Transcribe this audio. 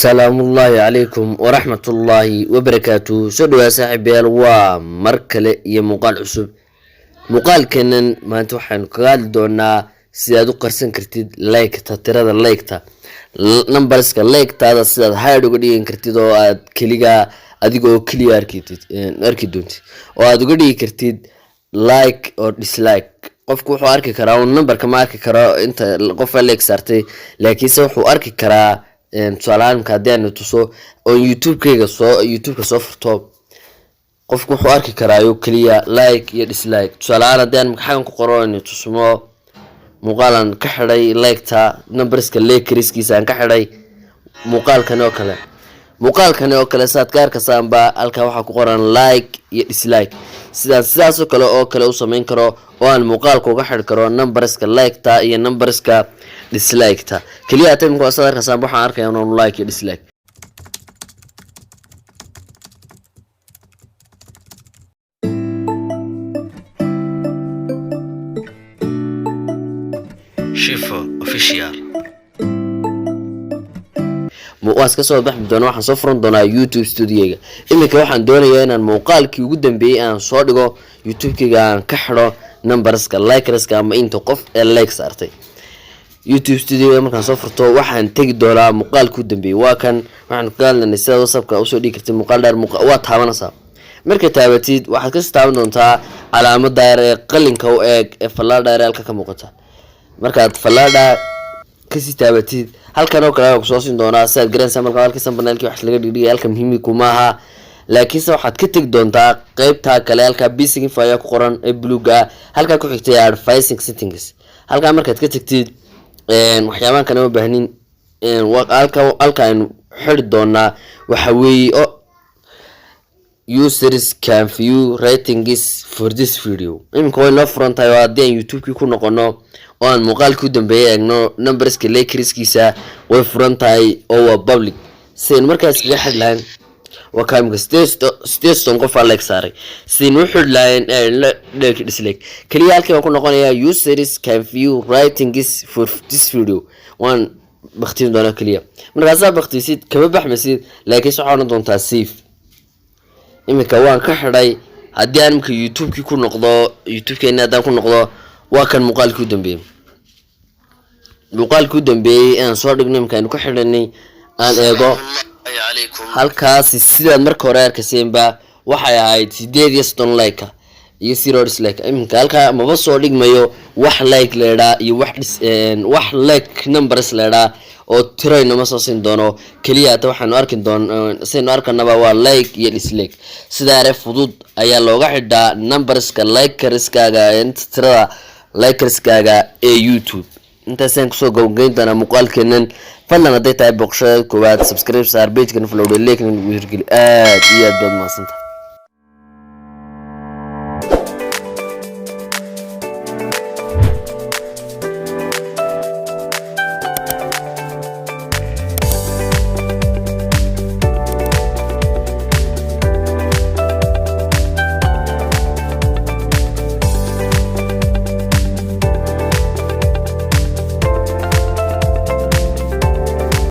Salaamullaahi calaykum waraxmatullaahi wabarakaatu. Soo dhawaa, saaxiibayaal, waa mar kale iyo muuqaal cusub. Muuqaalkeenan maanta waxaynu kaga hadli doonaa sidaad u qarsan kartid like-ta, tirada like-ta, numberska like-taada, sidaad hide uga dhigan kartid oo aad keligaa, adiga oo keliya arkitid, arki doontid, oo aad uga dhigi kartid like or dislike. Qofku wuxuu arki karaa un numberka, ma arki karo inta qofa like saartay, laakiinse wuxuu arki karaa, tusaale imka haddii aanu tuso oo youtube-kayga soo youtube-ka soo furto, qofku wuxuu arki karaayo keliya like iyo dislike. Tusaale ahaan, haddii aan xagan ku qoro, aynu tusmo muuqaalan ka xidhay like-ta, numberska likeriskiisa aan ka xidhay muuqaalkani oo kale. Muuqaalkani oo kale saad ka arkaysaanba, halkaa waxaa ku qoran like iyo dislike. Sidaan sidaasoo kale oo kale u sameyn karo oo aan muuqaalka uga xidhi karo numberska like-ta iyo numberska dislike-ta. Keliya hata imika saad arkaysaanba, waxaan arkaya inuu like iyo dislike. Shifo Official. Waan iska soo baxmi doona, waxaan soo furan doonaa YouTube Studioga. Iminka waxaan doonayaa inaan muuqaalkii ugu dambeeyey aan soo dhigo youtube-kayga aan ka xidho numberska likerska ama inta qof ee like saartay. YouTube Studioga markaan soo furto, waxaan tegi doonaa muuqaalkii u dambeeyey. Waa kan. Waxaan kaga hadlanay sidaad WhatsAppka usoo dhigi kartid muuqaal dheer. Waa taabanaysaa. Marka taabatid, waxaad kasii taaban doontaa calaamada yar ee qalinka u eeg ee fallaadha yar ee halka ka muuqata. Markaad fallaadha kasii taabatid, halkan oo kale ayaa kusoo siin doonaa. Sidaad garanaysaa, marka halkii thumbnailkii wax laga dhigdhigay, halka muhiimi kuma aha, laakiinse waxaad ka tegi doontaa qeybta kale. Halkaa basic info ayaa ku qoran ee buluuga ah, halkaa ku xigtay advanced settings. Halkaa markaad ka tagtid, waxyaabahan kale ma baahnin. Halka aynu xiri doonaa waxa weeye o users can view ratings for this video. Iminka way noo furan tahay, oo haddii aan youtube-kii ku noqono oo aan muuqaalkii u dambeeyay eegno, numberska likerskiisa way furan tahay oo waa public. Sidaynu markaas kaga xidhi lahayn, waa kaa imika 38 qofaa like saaray. Sidaynu u xidhi lahayn like dislike, keliya halkii baan ku noqonayaa, users can view ratings for this video. Waan baktiin doonaa keliya. Markaasaa baktisid, kama baxmaysid, laakiinse waxaa odhan doontaa save. Iminka waan ka xidhay. Haddii aan imika youtube-kii ku noqdo, youtube-keeni haddaan ku noqdo, waa kan muuqaalkii u dambeeyey. Muuqaalkii u dambeeyey aan soo dhigno imika aynu ka xidhanay aan eego. Halkaasi sidaad marka hore arkayseenba, waxay ahayd 38 like iyo 0 dislike. Iminka halkaa maba soo dhigmayo wax like leedhaa iyo wax like numbers leedhaa oo tiro inama soo siin doono. Keliya hata waxaanu arki doon, sidaynu arkanaba, waa like iyo dislike. Sidaare fudud ayaa looga xidhaa numberska likerskaaga, inta tirada likerskaaga ee YouTube. Intaasaan kusoo gabagayn doonaa muuqaalkeenan. Fadlan, hadday tahay booqashada koowaad, subscribe saar page-kan, follow, like-na ugu hirgeli. Aad iyo aad baad mahadsantahay.